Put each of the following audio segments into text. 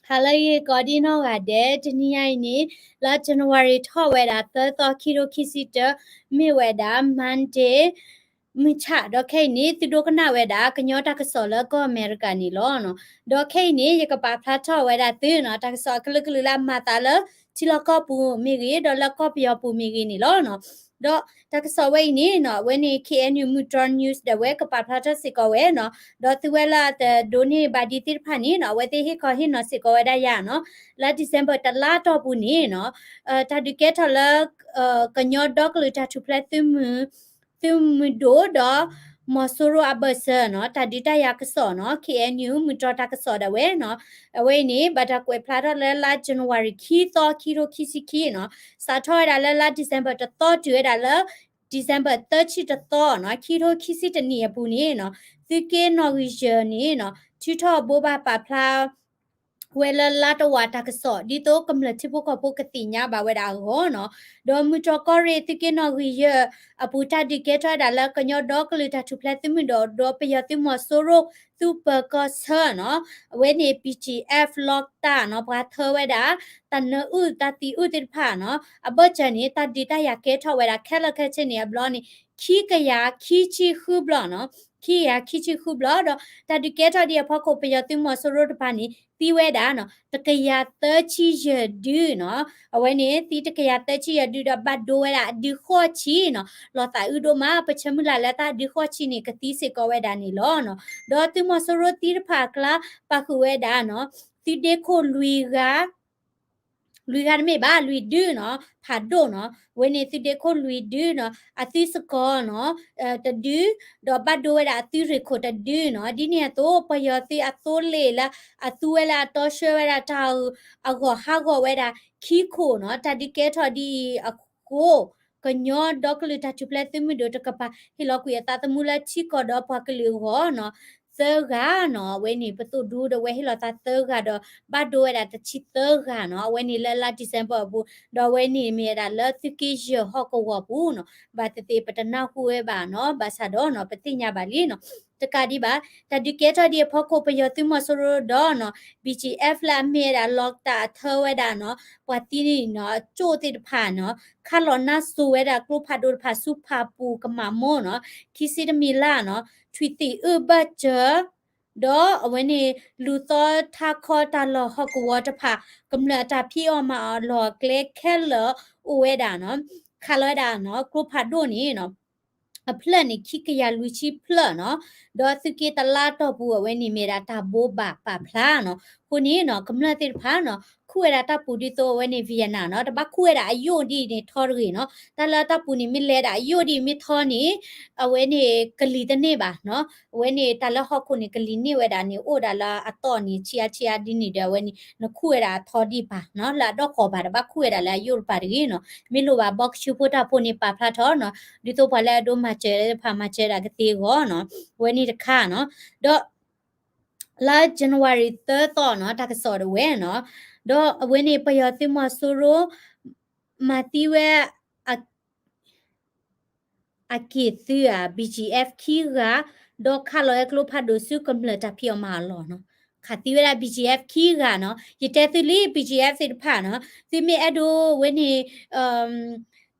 ဟါလၢအဂ့ၤကိးဒံနီၢ်ဂၤဒဲး, တနံၤညါအံၤန့ၣ် လါ January ထီၣ်ဝဲဒၣ်သၢသီ ခံထိခံဆံတၢ, မ့ၢ်ဝဲဒၣ် Monday မုၢ်ဆၣ်, ဒီးခဲအံၤန့ၣ် သုဒိကနၣ်ဝဲဒၣ် ကညီတၢ်ကစီၣ်လၢကီၢ်အမဲရကၤန့ၣ်လီၤ. ဒီးခဲအံၤန့ၣ် ယကပာ်ဖျါထီၣ်ဝဲဒၣ်သုနီၤ တၢ်ကစီၣ်အကလုာ်ကလုာ်လၢအမၤသးလၢ ထံလီၢ်ကီၢ်ပူၤမ့ၢ်ဂ့ၤ, ဒီးလၢကီၢ်ပယီၤပူၤမ့ၢ်ဂ့ၤန့ၣ်လီၤ. ဒီးတၢ်ကစီၣ်ဝဲအံၤန့ၣ်နီၤ အဝဲန့ၣ် KNU မုၢ်တြီ news ဒီးအဝဲကပာ်ဖျါထီၣ်စ့ၢ်ကီးဝဲနီၤ, ဒီးသုဝဲလၢအတဒိးန့ၢ်ဘၣ်ဒံးသ့ၣ်တဖၣ်န့ၣ်နီၤ အဝဲသ့ၣ်ဟ့ၣ်ခီဟ့ၣ်နီၤစ့ၢ်ကီးဝဲဒၣ်ယၤနီၤ, လါ December တလါတီၢ်ပူၤန့ၣ်နီၤ တၢ်ဒုးကဲထီၣ်လၢ ကညီဒီကလုာ်တၢ်ထူၣ်ဖျဲးသုးမုၢ် သုးမုၢ်ဒိၣ်ဒီး မီၤစိရိၤအဘၢၣ်စၢၤနီၤ တၢ်ဒုးတၢ်ယၤကစီၣ်နီၤ KNU မုၢ်တြီတၢ်ကစီၣ်ဒၣ်ဝဲနီၤ, အဝဲအံၤန့ၣ် ဘၣ်တၢ်ကွဲးဖျါထီၣ်လၢလါ January ခံသီ ခံထိခံဆံခံနီၤ, စးထီၣ်ဝဲဒၣ်လၢလါ December တသီတုၤဝဲဒၣ်လၢ December သၢဆံတသီနီၤ ခံထိခံဆံတနံၣ်အပူၤန့ၣ်နီၤ, သုးက့နီၣ်ဂံၢ်ယဲၢ်န့ၣ်နီၤ ထုးထီၣ်ဘိးဘၣ်ပာ်ဖျါ ဝဲလၢလါတဝာ်တၢ်ကစီၣ် ဒ်သိးကမျၢၢ်ထံဖိကီၢ်ဖိကသ့ၣ်ညါဘၣ်ဝဲဒၣ်အဂီၢ်နီၤ, ဒီးမုၢ်တြီၢ်ကီၢ်ရ့ၣ်သုးက့နီၣ်ဂံၢ်ယဲၢ်အပူၤ တၢ်ဒုးကဲထီၣ်ဝဲဒၣ်လၢကညီဒီကလုာ်တၢ်ထူၣ်ဖျဲးသုးမုၢ်ဒိၣ် ဒီးပယီၤသုးမီၤစိရိၤ သုးပၢၤကီၢ်ဆၢနီၤ, အဝဲန့ၣ် BGF လီၢ်တၢ်နီၤ ပှၤထၢဝဲဒၣ် တၢ်နၢအုၣ်တၢ်သံအုၣ်သ့ၣ်တဖၣ်နီၤ, အဘၢၣ်စၢၤန့ၣ် တၢ်ဒုးတၢ်ယၤကဲထီၣ်ဝဲဒၣ် ခဲလၢာ်ခဲဆ့န့ၣ် အဘျီန့ၣ် ခံကယၤခံဆံဃုဘျီနီၤ, ခံကယၤခံဆံဃုဘျီဒီး တၢ်ဒုးကဲထီၣ်ဒံးအဖီခိၣ် ပယီၤသုးမီၤစိရိၤတဖၣ်န့ၣ် သံဝဲဒၣ်နီၤ တကယၤသၢဆံယဲၢ်ဒုနီၤ, အဝဲန့ၣ်သံတကယၤသၢဆံယဲၢ်ဒုဒီး ဘၣ်ဒိဝဲဒၣ်အဒုဃိးဆံနီၤ, လီၤသးအုးဒိၣ်မး ပဆၢမုၢ်လၢ်လၢတၢ်ဒုဃိးဆံန့ၣ် ကသံစ့ၢ်ကီးဝဲဒၣ်န့ၣ်လီၤနီၤ, ဒီးသုးမီၤစိရိၤသံတဖၣ်အကျါ ပာ်ဃုာ်ဝဲဒၣ်နီၤ သုးဒ့ခိၣ်လွံၢ်ဂၤ လွံၢ်ဂၤတမ့ၢ်ဘၣ် လွံၢ်ဒုနီၤ ဖးဒိၣ်နီၤ, အဝဲန့ၣ်သုးဒ့ခိၣ်လွံၢ်ဒုနီၤ အသုးစကီၤနီၤ တဒု, ဒီးဘၣ်ဒိဝဲဒၣ်အသုးရ့ၣ်ခိၣ်တဒုနီၤ, ဒ်န့ၣ်အသိး ပယီၤသုးအသိလ့ၣ်လၢ အသူဝဲလၢအတီဆှၢဝဲဒၣ်တၢ်အဂီၢ်ဟးဂီၤဝဲဒၣ်ခံခိၣ်နီၤ, တၢ်ဒုးကဲထီၣ်ဒ်အံၤအဃိ ကညီဒီကလုာ်တၢ်ထူၣ်ဖျဲးသုးမုၢ်ဒိၣ်တကပၤ ဟ့ၣ်လီၤကွံာ်အသးသမူလၢထံကီၢ်ဒီးပှၤကလုာ်အဂီၢ်နီၤ သၢဂၤနီၤ, အဝဲန့ၣ် ပသိၣ်ဒူဒီးဝဲဟ့ၣ်လီၤသးသၢဂၤဒီး ဘၣ်ဒိဝဲဒၣ်တဆံသၢဂၤနီၤ, အဝဲန့ၣ်လၢလါ December အပူၤ, ဒီးအဝဲန့ၣ်မ့ၢ်ဝဲဒၣ်လၢသုးက့ယဲၢ်ဟီၣ်ကဝီၤပူၤနီၤ, ဘၣ်သ့ၣ်သ့ၣ်ပတနၢ်ဟူဝဲဘၣ်နီၤ, ဘၣ်ဆၣ်ဒီးနီၤ ပသ့ၣ်ညါဘၣ်လံနီၤ, တကးဒံးဘၣ် တၢ်ဒုးကဲထီၣ်ဒံးအဖီခိၣ် ပယီၤသုးမီၤစိရိၤဒီးနီၤ BGF လၢအမ့ၢ်ဝဲဒၣ်လီၢ်တၢ်အထၢဝဲဒၣ်နီၤ ပှၤသံန့ၣ်နီၤ အကၠိၣ်သ့ၣ်တဖၣ်နီၤ ခးလီၤနါစိၤဝဲဒၣ်ကျိဖးဒိၣ်တဖၣ်ဆူဖၣ်ပူၤကမၤမိၢ်နီၤ, ခံဆံတမံၤလါနီၤ ထွံၣ်သံၣ်အုၣ်ဘၢၣ်စၢၤ ဒီးအဝဲန့ၣ် လူၤသီထါခီတၢ်လီၢ်ဟီၣ်ကဝီၤတဖၣ် ကမျၢၢ်အတၢ်ဖံးအီၣ်မၤအီၣ်အလီၢ်အကျဲခဲလၢာ်အိၣ်ဝဲဒၣ်နီၤ, ခးလီၤဝဲဒၣ်နီၤ ကျိဖးဒိၣ်န့ၣ်နီၤ အဖျၢၣ်န့ၣ် ခံကယၤလွံၢ်ဆံဖျၢၣ်နီၤ, ဒီးသုးက့တလါတီၢ်ပူၤ အဝဲန့ၣ်မ့ၢ်ဒၣ်တၢ်ဘိးဘၣ်ပာ်ဖျါနီၤ, အဃိန့ၣ်နီၤ ကမျၢၢ်သ့ၣ်တဖၣ်နီၤ ခူၣ်ဝဲဒၣ်တၢ်ပူၤဒ်သိးအဝဲန့ၣ် Vietnam နီၤ, တဘၣ်ခူၣ်ဝဲဒၣ်အယိၣ်ဒ်အံၤန့ၣ်ထီတဂ့ၤနီၤ, တၢ်လၢတၢ်ပူၤန့ၣ် မ့ၢ်လဲၤဒၣ်အယိၣ်ဒ်အံၤမ့ၢ်ထီန့ၣ် အဝဲန့ၣ်ကလံၤတန့ၢ်ဘၣ်နီၤ, အဝဲန့ၣ်တၢ်လၢဟီၣ်ခိၣ်န့ၣ် ကလံၤန့ၢ်ဝဲဒၣ်န့ၣ် အိၣ်ဒၣ်လၢအသီၣ်န့ၣ် ဆံးအါဆံးအါဒ်န့ၣ်ဒီး အဝဲန့ၣ် နခူၣ်ဝဲဒၣ်အထီဒံးပၤနီၤ, လၢအဒီၣ်ဃီၤပၤ တဘၣ်ခူၣ်ဝဲဒၣ်လၢအယိၣ်တပၤတဂ့ၤနီၤ, မ့ၢ်လိၣ်ဘၣ် ဘီကဆူဖိတၢ်ဖိန့ၣ် ပာ်ဖျါထီၣ်နီၤ, ဒ်သိးပှၤလၢအဒိမၤစၢၤတဖၣ် မၤစၢၤဒၣ်ကသ့အဂီၢ်နီၤ, အဝဲန့ၣ်တခါနီၤ, ဒီး လါ January သၢသီနီၤ တၢ်ကစီၣ်ဒၣ်ဝဲနီၤ, ဒီးအဝဲန့ၣ် ပယီၤသုးမီၤစိရိၤ မၤသံဝဲ အက့ၢ်သုးဧါ BGF ခံဂၤ, ဒီးခးလီၤဝဲကျိဖးဒိၣ်ဆူကမျၢၢ်တၢ်ဖံးအီၣ်မၤအီၣ်အလီၢ်နီၤ, ခးသံဝဲဒၣ် BGF ခံဂၤနီၤ, ယတဲသုလံ BGF သ့ၣ်တဖၣ်နီၤ, သုမ့ၢ်အဲၣ်ဒိးဝဲန့ၣ်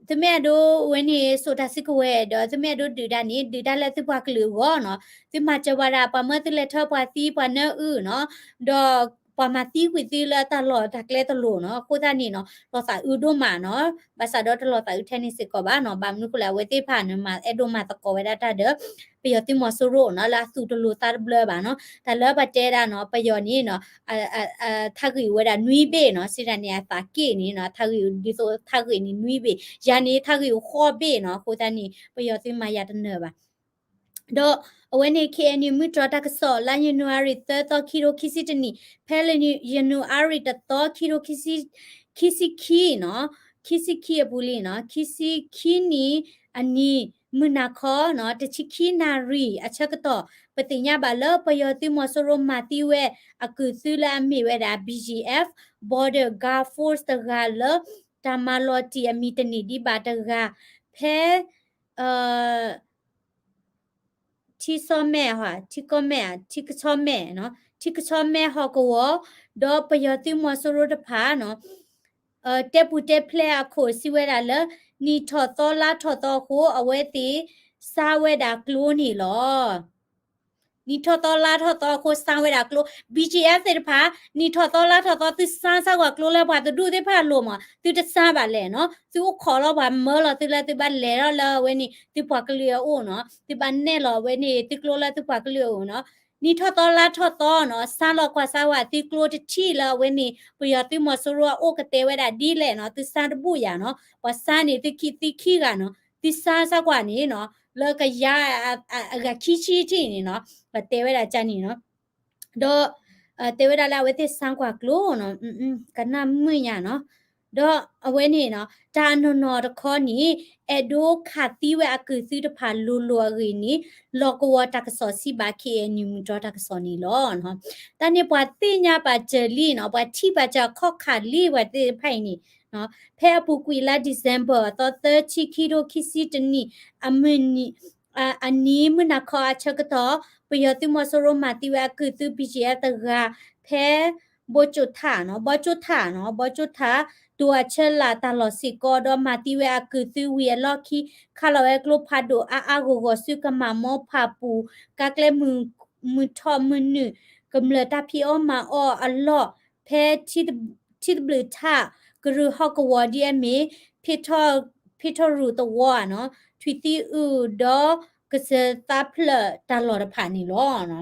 သုမ့ၢ်အဲၣ်ဒိးဝဲန့ၣ် စိာ်တၢ်စုကဝဲၤဒီး သုမ့ၢ်အဲၣ်ဒိးဒုးတၢ်န့ၣ် ဒုးတၢ်လၢသုပှၤကလုာ်အဂီၢ်နီၤ, သုမၤစၢၤဝဲဒၣ် ပှၤမၢသုလဲၤထၢပှၤသံပှၤနၢအုၣ်နီၤ, ဒီးပှၤမၤသံကွံာ်သုလၢတၢ်လီၢ်တၢ်ကျဲတလိၤနီၤ, အဃိသတးန့ၣ်နီၤ လီၤသးအုးဒိၣ်မးနီၤ, ဘၣ်ဆၣ်ဒီးတလီၤသးအုးထဲန့ၣ်စ့ၢ်ကီးဘၣ်နီၤ, ဘၣ်မနုၤဃိလဲၣ် အဝဲသ့ၣ်တဖၣ်န့ၣ် မၤအဲၣ်ဒိးမၤသကိးဝဲဒၣ်တၢ်ဒီး ပယီၤသုးမီၤစိရိၤနီၤ လၢအသူၣ်တလိၤသးတဘျၢဘၣ်နီၤ, တၢ်လၢပတဲဒၣ်နီၤ ပယီၤန့ၣ်နီၤ ထါဂံၢ်အိၣ်ဝဲဒၣ်နွံဘ့ၣ်နီၤ, စံးဒၣ်န့ၣ် အသးက့ၣ်န့ၣ်နီၤ ထါဂံၢ်ဒ်သိးထါဂံၢ်န့ၣ်နွံဘ့ၣ်, ယၤန့ၣ် ထါဂံၢ်အိၣ်ဃိးဘ့ၣ်နီၤ, အဃိသတးန့ၣ် ပယီၤသုးမၤယၤတနၢၤဘၣ် ဒီးအဝဲန့ၣ် ခ့ၣ်အဲၣ်ယူၣ် မုၢ်တြီၢ်တၢ်ကစီၣ် လါယနူၤအါရံၤ သၢသီ ခံထိခံဆံတနံၣ်, ဖဲလၢ ယနူၤအါရံၤ တသီ ခံထိခံဆံ ခံဆံခံနီၤ, ခံဆံခံအပူၤလံနီၤ, ခံဆံခံနံၣ်အနံၤ မုၢ်နၤခီနီၤ တဆံခံနၣ်ရံၣ်အဆၢကတီၢ် ပသ့ၣ်ညါဘၣ်လၢ ပယီၤသုးမီၤစိရိၤမၤသံဝဲ အကုၢ်သုးလၢအမ့ၢ်ဝဲဒၣ် ဘီဒၢၣ် Guard Force တဂၤလၢ တၢ်မၤလီၤတံၢ်အမံၤတန့ၢ်ဒံးဘၣ်တဂၤ ဖဲ ထံဆီမဲၣ် ထံကီမဲၣ် ထံကဆီမဲၣ် ထံကဆီမဲၣ်ဟီၣ်ကဝီၤ ဒီးပယီၤသုးမီၤစိရိၤတဖၣ်နီၤ တဲပူၤတဲဖျဲးအခိၣ်စံးဝဲဒၣ်လၢ နံၣ်ထီၣ်သီလါထီၣ်သီအဃိ အဝဲသ့ၣ်စါဝဲဒၣ်ကျိန့ၣ်လီၤ. နံၣ်ထီၣ်သီလါထီၣ်သီအဃိစါဝဲဒၣ်ကျိ BGF သ့ၣ်တဖၣ် နံၣ်ထီၣ်သီလါထီၣ်သီ သုစါစၢ်ကွၢ်ကျိလၢပှၤတဒူၣ်သ့ၣ်တဖၣ်အလိၤမး သုတစါဘၣ်လဲၣ်နီၤ သုအိၣ်ခိးလီၤပှၤမၢလီၤသုလၢသုဘၣ်လဲၤထီၣ်လၢအဝဲန့ၣ် သုပှၤကလုာ်အအိၣ်နီၤ သုဘၣ်နဲၣ်လီၤအဝဲန့ၣ် သုကျိလၢသုပှၤကလုာ်အအိၣ်နီၤ နံၣ်ထီၣ်သီလါထီၣ်သီနီၤ စါလီၤကွၢ်စါဝဲသုကျိတထံၣ်လၢအဝဲန့ၣ် ပယီၤသုးမီၤစိရိၤအအိၣ်ကတဲဝဲဒၣ်ဒ်လဲၣ်နီၤ သုစါတဘူၣ်ယၤနီၤ ပှၤစါန့ၣ်သုခံသံခံဂၤနီၤ သုစါစၢ်ကွၢ်န့ၣ်နီၤ လၢကယၤ အဂၤခံဆံထံၣ်န့ၣ်နီၤ ပတဲဝဲဒၣ်ကန့ၣ်နီၤ ဒီး တဲဝဲဒၣ်လၢအဝဲသ့ၣ်စါကွၢ်ကျိနီၤ ကနၣ်မုာ်ညါနီၤ ဒီးအဝဲန့ၣ်နီၤ တၢ်အနီၢ်နီၢ်တခီန့ၣ် အဲၣ်ဒိးခးသံဝဲအကုၢ်သုးတဖၣ်လိၤလိၤအဂ့ၢ်န့ၣ် လီၢ်ကဝီၤတၢ်ကစီၣ်စံးဘၣ် KNU မုၢ်တြီၢ်တၢ်ကစီၣ်န့ၣ်လီၤ. တၢ်န့ၣ်ပှၤသ့ၣ်ညါပာ်စၢၤလံနီၤ ပှၤထံၣ်ပာ်စၢၤအခီၣ်ခါလံ ပှၤသ့ၣ်တဖၣ်အံၤန့ၣ် ဖဲအပူၤကွံာ်လါ December အသီသၢဆံ ခံထိခံဆံတနံၣ် အမုၢ်နံၤ အနံၤမုၢ်နၤခီအဆၢကတီၢ် ပယီၤသုးမီၤစိရိၤမၤသံဝဲအကုၢ်သုး BGF တဂၤ ဖဲ ဘီကၠိထၣ်နီၤ ဘီကၠိထၣ်နီၤ ဘီကၠိထၣ် တိၤအဆၢလာ်တၢ်လီၢ်စ့ၢ်ကီး ဒီးမၤသံဝဲအကုၢ်သုးဝံၤအလီၢ်ခံ ခးလီၤဝဲကျိဖးဒိၣ်အါအါဂီၢ်ဂီၢ်ဆူကမၤမိၢ်ဖးပူၤ ကါကျဲမုၢ်ထီၣ်မုၢ်နုာ် ကမျၢၢ်တၢ်ဖံးအီၣ်မၤအီၣ်အလီၢ် ဖဲ ထံတဘျုးထၣ် ကရူၢ်ဟီၣ်ကဝီၤဒ်အမ့ၢ် ဖ့ထီၣ်ရူၢ်သဝီနီၤ ထွံၣ်သံအုၣ်ဒီး ကစၢၢ်သးဖျၢၣ်တၢ်လီၢ်တဖၣ်န့ၣ်လီၤ.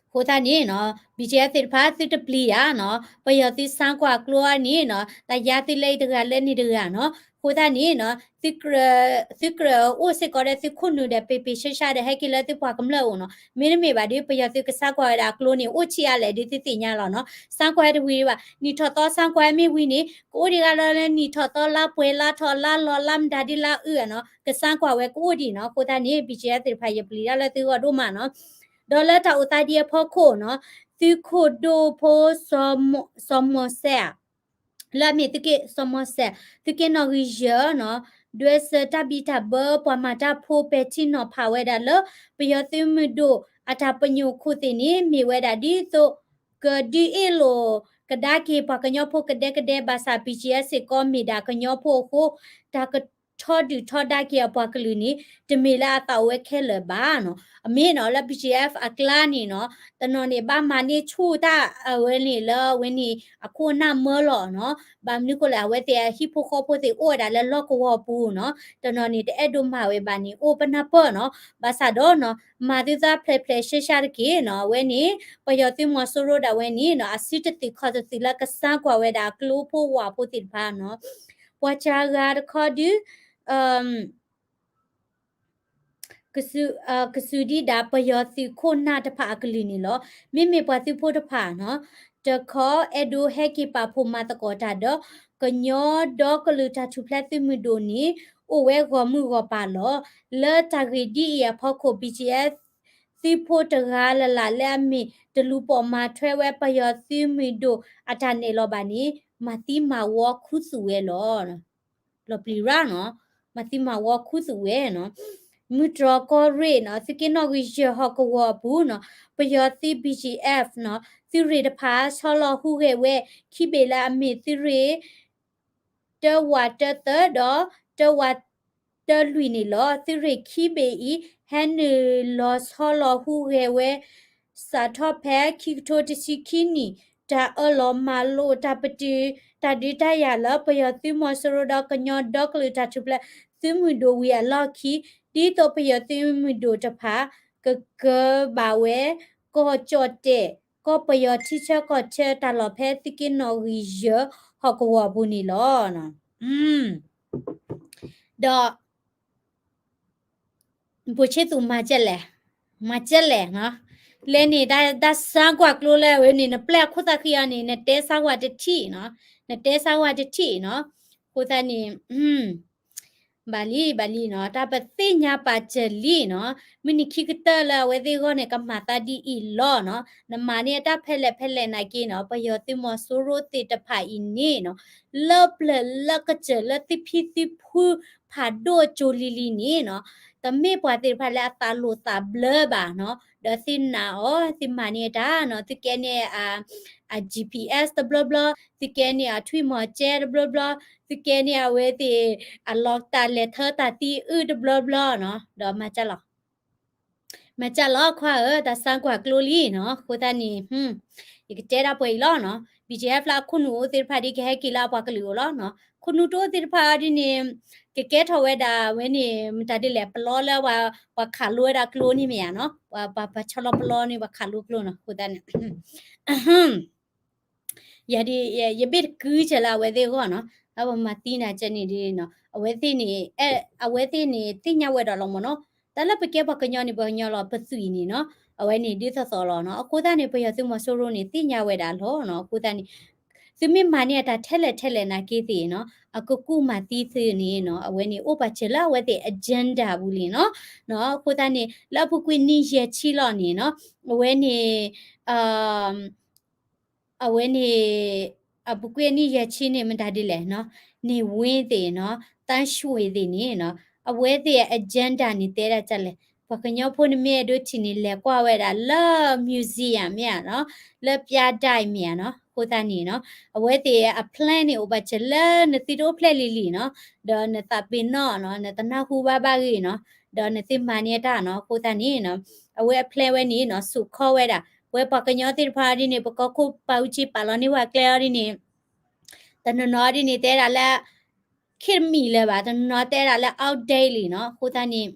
အဃိသတးန့ၣ်နီၤ BGF သ့ၣ်တဖၣ် သုတပျံၤယၤနီၤ ပယီၤသုးစါကွၢ်ကျိအီၤန့ၣ်နီၤ တၢ်ယါသုလၢအံၤတဂၤလၢန့ၣ်တဂၤနီၤ အဃိသတးန့ၣ်နီၤ သုကြၢးအိၣ်စ့ၢ်ကီးဒီးသုခိၣ်နူာ်ဒီး ပ့ၤပ့ၤဆှဲဆှဲဒီး ဟဲက့ၤလၢသုပှၤကမျၢၢ်အအိၣ်နီၤ မ့တမ့ၢ်ဘၣ်ဒီး ပယီၤသုးကစါကွၢ်ဝဲဒၣ်အကျိန့ၣ် အိၣ်ဆံးအါလဲၣ်ဒီးသုသ့ၣ်ညါလီၤနီၤ စါကွၢ်ဝဲတဝံၤဒံးဘၣ် နံၣ်ထီၣ်သီစါကွၢ်ဝဲမ့ၢ်ဝံၤန့ၣ် ကအိၣ်ဒံးဂၤလၢလၢနံၣ်ထီၣ်သီလါပှဲၤလါထီၣ်လါလီၤလါမတၤဒ်လါအုၣ်နီၤ ကစါကွၢ်ဝဲကအိၣ်ဒံးနီၤ အဃိသတးန့ၣ် BGF သ့ၣ်တဖၣ် ယပျံၤတၢ်လၢသုဂီၢ်ဒိၣ်မးနီၤ ဒီးလၢတၢ်အိၣ်သးဒ်အဖီခိၣ်နီၤ သုးခိၣ်ဒိၣ်ဖိ စီၤမီၤစဲး လၢအမ့ၢ်သုးက့ စီၤမီၤစဲး သုးက့နီၣ်ဂံၢ်ယဲၢ်နီၤ ဒွဲၣ်စၢၤတၢ်ဘံၣ်တၢ်ဘၢပှၤမၤတၢ်ဖိပဲာ်ထံနီၤဖးဝဲဒၣ်လၢ ပယီၤသုးမုၢ်ဒိၣ်အတၢ်ပညိၣ်ခိၣ်သ့ၣ်န့ၣ် မ့ၢ်ဝဲဒၣ်ဒ်သိး ကဒုးအ့ၣ်လိာ်ကဒါက့ၤပှၤကညီဖိကဒဲကဒဲ ဘၣ်ဆၣ် BGF စ့ၢ်ကီးမ့ၢ်ဒၣ်ကညီဖိအဃိ တၢ်ကထီဒုၣ်ထီဒါက့ၤအပှၤကလုာ်န့ၣ် တမ့ၢ်လၢအသးအိၣ်ဝဲခဲလၢာ်ဘၣ်နီၤ အမ့ၢ်နီၤလၢ BGF အကျါန့ၣ်နီၤ တနီၤန့ၣ် ဘၣ်မၤန့ၢ်ဆူၣ်တၢ်အဝဲန့ၣ်လၢအဝဲန့ၣ် အခိၣ်အနၢ်မၢလီၤနီၤ ဘၣ်မနုၤဃိလဲၣ် အဝဲသ့ၣ်အဟံၣ်ဖိဃီဖိသ့ၣ်အိၣ်ဝဲဒၣ်လၢလီၢ်ကဝီၤပူၤနီၤ တနီၤန့ၣ် တအဲၣ်ဒိးမၤဝဲဘၣ်န့ၣ် အိၣ်ပနၢ်ပၢၢ်နီၤ ဘၣ်ဆၣ်ဒီးနီၤ မၤသုသးဖျဲးဖျဲးရှဲရှဲတက့ၢ်နီၤ အဝဲန့ၣ် ပယီၤသုးမီၤစိရိၤဒၣ်ဝဲန့ၣ်နီၤ အစုတသုးခီၣ်တသုးလၢကစါကွၢ်ဝဲဒၣ်ကျိဖိဝၣ်ဖိသ့ၣ်တဖၣ်နီၤ ပှၤစှၤဂၤတခီဒုး ကစူၢ်ဒံးဒၣ်ပယီၤသုးခိၣ်နၢ်တဖၣ်အကလုၢ်န့ၣ်လီၤ. မ့မ့ၢ်ပှၤသုးဖိတဖၣ်နီၤ တခီအဲၣ်ဒိးဟဲက့ၤပာ်ဖှိၣ်မၤသကိးတၢ်ဒီး ကညီဒီကလုာ်တၢ်ထူၣ်ဖျဲးသုးမုၢ်ဒိၣ်န့ၣ် အိၣ်ဝဲဂီၢ်မုၢ်ဂီၢ်ပၤလီၤ. လၢတၢ်ဂ့ၢ်ဒ်အံၤအဖီခိၣ် BGF သုးဖိတဂၤလၢ်လၢ်လၢအမ့ၢ် တလူၤပိာ်မၤထွဲဝဲပယီၤသုးမုၢ်ဒိၣ်အတၢ်နဲၣ်လီၤဘၣ်န့ၣ် မၤသံမၤဝီခူသူၣ်ဝဲလီၤ. လီၤပျံၤရၣ်နီၤ, မၤသံမၤဝီခူသူၣ်ဝဲနီၤ, မုၢ်တြီၢ်ကီၢ်ရ့ၣ်နီၤ, သုးက့နီၣ်ဂံၢ်ယဲၢ်ဟီၣ်ကဝီၤအပူၤနီၤ, ပယီၤသုး BGF နီၤ, သုးရ့ၣ်တဖၣ်ဆီလီၤဟူးဂဲၤဝဲ ခံဘ့ၣ်လၢအမ့ၢ်သုးရ့ၣ် တဝးတၢသၢဒီး တဝးတၢလွံၢ်န့ၣ်လီၤ. သုးရ့ၣ်ခံဘ့ၣ်အံၤ ဟဲနုာ်လီၤဆီလီၤဟူးဂဲၤဝဲ စးထီၣ်ဖဲခံကထိတဆံခံနံၣ် တၢ်အၢၣ်လီၤမၤလိာ်တၢ်ပတုာ် တၢ်ဒုးတၢ်ယၤလၢပယီၤသုးမီၤစိရိၤဒီးကညီဒီကလုာ်တၢ်ထူၣ်ဖျဲးသုးမုၢ်ဒိၣ်ဝံၤအလီၢ်ခံ ဒ်သိးပယီၤသုးမုၢ်ဒိၣ်တဖၣ် ကကၢဘၣ်ဝဲ ကီၢ်ကၠီၣ်တဲၣ် ကီၢ်ပယီၤထံဆၢကီၢ်ဆၢတၢ်လီၢ်ဖဲသုးက့နီၣ်ဂံၢ်ယဲၢ်ဟီၣ်ကဝီၤအပူၤန့ၣ်လီၤ. ဒီး ဘိၣ်ဆ့သူၣ်မၤကဲလဲၣ်, မၤကဲလဲၣ်နီၤ, လဲန့ၣ်တၢ်စါကွၢ်ကျိလၢအဝဲန့ၣ် နပျဲၢ်အခိၣ်သးဃံအီၤန့ၣ် နတဲစါကွၢ်တထံၣ်နီၤ, နတဲစါကွၢ်တထံၣ်နီၤ, အဃိသတးန့ၣ် ဘၣ်လံ ဘၣ်လံနီၤ, တၢ်ပသ့ၣ်ညါပာ်စၢၤလံနီၤ, မုၢ်နံၤခံကတၢၢ်လၢအဝဲသ့ၣ်အဂီၢ်န့ၣ် ကမၤသးဒ်အံၤလီၤနီၤ, နမၤန့ၢ်အတၢ်ဖဲလဲၣ်ဖဲလဲၣ်နာ်က့နီၤ, ပယီၤသုးမီၤစိရိၤသ့ၣ်တဖၣ်အံၤန့ၣ်နီၤ, လၢပျၢၤလၢကစၢၢ်လၢသုဖံသုဖုဖးဒိၣ်အကၠိလံၤလံၤန့ၣ်နီၤ, တမ့ၢ်ပှၤသ့ၣ်တဖၣ်လၢအသးလိာ်သးဘျၢဘၣ်နီၤ, ဒီးသုနာ်အီၤ သုမၤန့ၢ်အတၢ်နီၤ, သုကဲန့ၢ်အ အ GPS တဘျီဘျီ, သုကဲန့ၢ်အထွံၣ်မီၤကဲတဘျီဘျီ, သုကဲန့ၢ်အဝဲသ့ၣ် အလီၤတၢ်လဲၤထၢတၢ်သံအုၣ်တဘျီဘျီနီၤ, ဒီးမၤကၢ်လီၤ မၤကၢ်လီၤခွါဧၢ, တၢ်ဆါကွၢ်ကျိလံနီၤ, အဃိသတးန့ၣ် ယကတဲဒၣ်ပှဲၤအံၤလီၤနီၤ, BGF လၢအခိၣ်နူာ်အိၣ်သ့ၣ်တဖၣ်ဒ်ကဟဲက့ၤလၢအပှၤကလုာ်အိၣ်လီၤနီၤ, ခိၣ်နူာ်တအိၣ်သ့ၣ်တဖၣ်အီၤဒ်န့ၣ် ကကဲထီၣ်ဝဲဒၣ်ဝဲန့ၣ် မတၤဒ်လဲၣ် ပလီလၢပှၤခးလိဝဲဒၣ်ကျိန့ၣ်မ့ၢ်ဧါနီၤ, ပှၤပှၤဆီလီၤပလီန့ၣ် ပှၤခးလိကျိနီၤ, အဃိသတးန့ၣ် ယဒ် ယဘ့ၣ်တကုဆဲးလၢအဝဲသ့ၣ်အဂီၢ်နီၤ, လၢပမၤသံနၤကဲန့ၣ်ဒ်နီၤ, အဝဲသ့ၣ်န့ၣ် အဲ အဝဲသ့ၣ်န့ၣ် သ့ၣ်ညါဝဲဒၣ်လီၤမ့ၢ်နီၤ, တၢ်လၢပကဲပှၤကညီန့ၣ် ပှၤကညီလီၤ ပသွံၣ်န့ၣ်နီၤ, အဝဲန့ၣ်ဒ်သိးသိးလီၤနီၤ, အဃိသတးန့ၣ် ပယီၤသုးမီၤစိရိၤန့ၣ် သ့ၣ်ညါဝဲဒၣ်လီၤနီၤ, အဃိသတးန့ၣ် သုမ့ၢ်မၤန့ၢ်အတၢ်ထဲလဲၣ်ထဲလဲၣ်နာ်က့သ့ၣ်နီၤ, အကကူၣ်မၤသံသုန့ၣ်နီၤ, အဝဲန့ၣ်အိၣ်ပာ်စၢၤလၢအဝဲသ့ၣ် agenda ပူၤလံနီၤ, နီၤ, အဃိသတးန့ၣ် လၢအပူၤကွံာ်နံၣ်ယဲၢ်ဆံလီၤန့ၣ်နီၤ, အဝဲန့ၣ် အဝဲန့ၣ် အပူၤကွံာ်နံၣ်ယဲၢ်ဆံန့ၣ် မတၤဒ်လဲၣ်နီၤ, န့ၢ်ဝ့သ့ၣ်နီၤ, တၢ်ရွှ့သ့ၣ်န့ၣ်နီၤ, အဝဲသ့ၣ်အ agenda န့ၣ် တဲဒၣ်ဒ်လဲၣ်, ပှၤကညီဖိန့ၣ်မ့ၢ်အဲၣ်ဒိးထံၣ်န့ၣ် လဲၤကွၢ်ဝဲဒၣ်လၢ museum မ့ၢ်ဧါနီၤ, လၢ ပြတိုက် မ့ၢ်ဧါနီၤ, အဃိသတးန့ၣ်နီၤ, အဝဲသ့ၣ်အ plan န့ၣ် အိၣ်ဘၣ်စၢၤလၢနသုတအိၣ်ဖျဲၣ်လံၤလံၤနီၤ, ဒီးနသးပ့ၤနီၣ်နီၤ, နတနၢ်ဟူဘၣ်ဘၣ်ဂ့ၤနီၤ, ဒီးနသုမၤန့ၢ်အတၢ်နီၤ, အဃိသတးန့ၣ်နီၤ, အဝဲအ plan ဝဲန့ၣ်နီၤ ဆူးခီဝဲဒၣ် ပဝဲပှၤကညီသ့ၣ်တဖၣ်အီၤဒ်န့ၣ် ပကီၢ်ခိၣ်ပာ်အူကၠံပာ်လီၤန့ၢ်ဝဲအကျဲအီၤဒ်န့ၣ် တနီၤနီၤဒ်န့ၣ် တဲဒၣ်လၢ ခေတ်မီလၢၤဘၣ်, တနီၤနီၤတဲဒၣ်လၢ outdated လံနီၤ, အဃိသတးန့ၣ်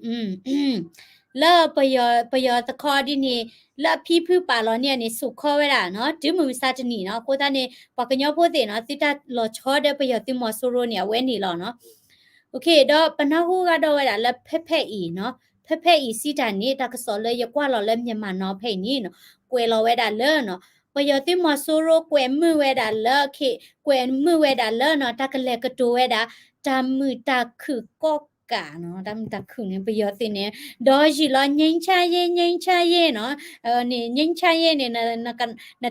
လၢပယီၤ ပယီၤတခီဒ်န့ၣ် လၢအဖံဖုပာ်လီၤန့ၢ်န့ၣ် ဆူးခီဝဲဒၣ်နီၤ, တုၤမုၢ်မဆါတနံၤနီၤ, အဃိသတးန့ၣ် ပှၤကညီဖိသ့ၣ်နီၤ သုတၢ်လီၤဆီဒီးပယီၤသုးမီၤစိရိၤန့ၣ် အဝဲန့ၣ်လီၤနီၤ. ဒီးပနၢ်ဟူကဒီးဝဲဒၣ်လၢ ဖဲဖဲအံၤနီၤ, ဖဲဖဲအံၤစံးတၢ်န့ၣ် တၢ်ကစီၣ်လၢယကွၢ်လီၤလၢ Myanmar Now ဖဲအံၤန့ၣ်နီၤ, ကွဲးလီၤဝဲဒၣ်လၢနီၤ, ပယီၤသုးမီၤစိရိၤကွဲးမုာ်ဝဲဒၣ်လၢ ကွဲးမုာ်ဝဲဒၣ်လၢနီၤ, တၢ်ကလဲၤကတိၤဝဲဒၣ် တၢ်မုာ်တၢ်ခုၣ်ကီးကးနီၤ, တၢ်မုာ်တၢ်ခုၣ်န့ၣ် ပယီၤသုးန့ၣ် ဒီးယံာ်လီၤ ငြိမ်းချမ်းရေး ငြိမ်းချမ်းရေးနီၤ, န့ၣ် ငြိမ်းချမ်းရေး န့ၣ် နတ